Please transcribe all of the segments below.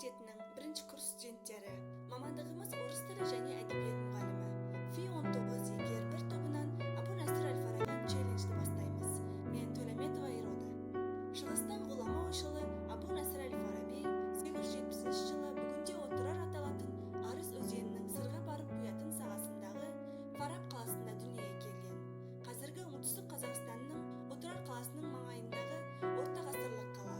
Университетінің бірінші курс студенттері. Мамандығымыз орыс тілі және әдебиет мұғалімі. ФИ 19 2 R 1 тобынан Абу Насыр әл Фарабидан челленджді бастаймыз. Мен, Төлеметова Ирода. Шығыстың ғұлама ойшылы Абу Насыр әл Фараби 870 жылы бүгінде Отырар аталатын Арыс өзенінің Сырға барып құятын сағасындағы Фараб қаласында дүниеге келген. Қазіргі Оңтүстік Қазақстанның Отырар қаласының маңайындағы ортағасырлық қала.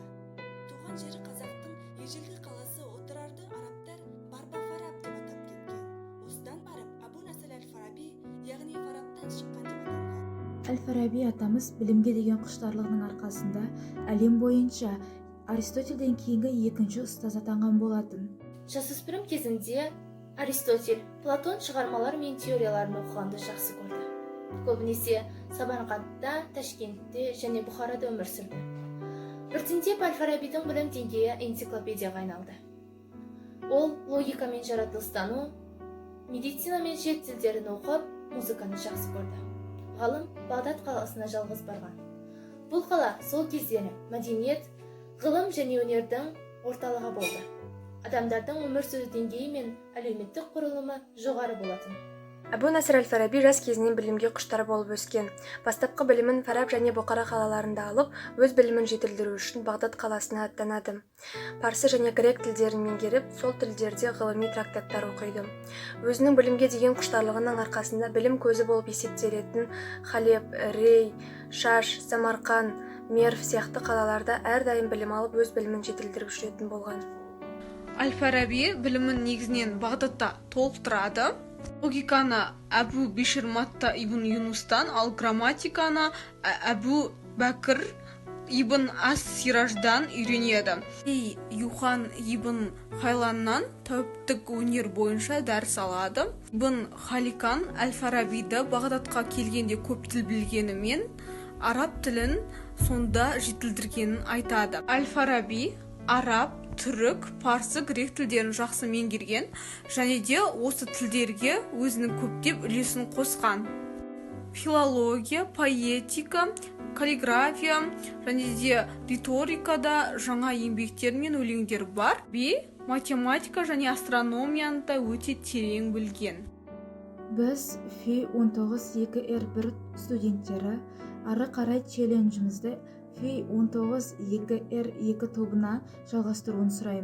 Туған жері қазақтың ежелгі қаласы Отырарды арабтар Барба Фараб деп атап кеткен. Осыдан барып Абу Насыр әл Фараби, яғни Фарабтан шыққан деп атанған. Әл-Фараби атамыз білімге деген құштарлығының арқасында әлем бойынша Аристотельден кейінгі екінші ұстаз атанған болатын. Жасөспірім кезінде Аристотель, Платон шығармалары мен теорияларын оқығанды жақсы көрді. Көбінесе Самарқандта, Ташкентте және Бұхарада өмір сүрді. Біртіндеп Әл-Фарабидің білім деңгейі энциклопедияға айналды. Ол логика мен жаратылыстану, медицина мен шет тілдерін оқып, музыканы жақсы көрді. Ғалым Бағдат қаласына жалғыз барған. Бұл қала сол кездері мәдениет, ғылым және өнердің орталығы болды. Адамдардың өмір сүру деңгейі мен әлеуметтік құрылымы жоғары болатын. Әбу Насыр әл-Фараби жас кезінен білімге құштар болып өскен. Бастапқы білімін Фараб және Бұқара қалаларында алып, өз білімін жетілдіру үшін Бағдат қаласына аттанады. Парсы және грек тілдерін меңгеріп, сол тілдерде ғылыми трактаттар оқиды. Өзінің білімге деген құштарлығының арқасында білім көзі болып есептелетін Халеб, Рей, Шаш, Самарқан, Мерв сияқты қалаларда әрдайым білім алып, өз білімін жетілдіріп жүретін болған. Әл-Фараби білімін негізінен Бағдатта толықтырады. Логиканы Әбу Бишр Матта ибн Юнустан, ал грамматиканы Әбу Бәкір ибн ас Сираждан үйренеді. Юхан ибн Хайланнан тәуіптік өнер бойынша дәріс алады. Ибн Халикан Әл Фарабиді Бағдатқа келгенде көп тіл білгенімен, араб тілін сонда жетілдіргенін айтады. Әл Фараби араб, түрік, парсы, грек тілдерін жақсы меңгерген және де осы тілдерге өзінің көптеп үлесін қосқан. Филология, поэтика, каллиграфия және де риторикада жаңа еңбектер мен өлеңдер бар. Би математика және астрономияны да өте терең білген. Біз, ФИ 19 2 R 1 студенттері, ары қарай челленджімізді ФИ 19 2 R 2 тобына жалғастыруын сұраймыз.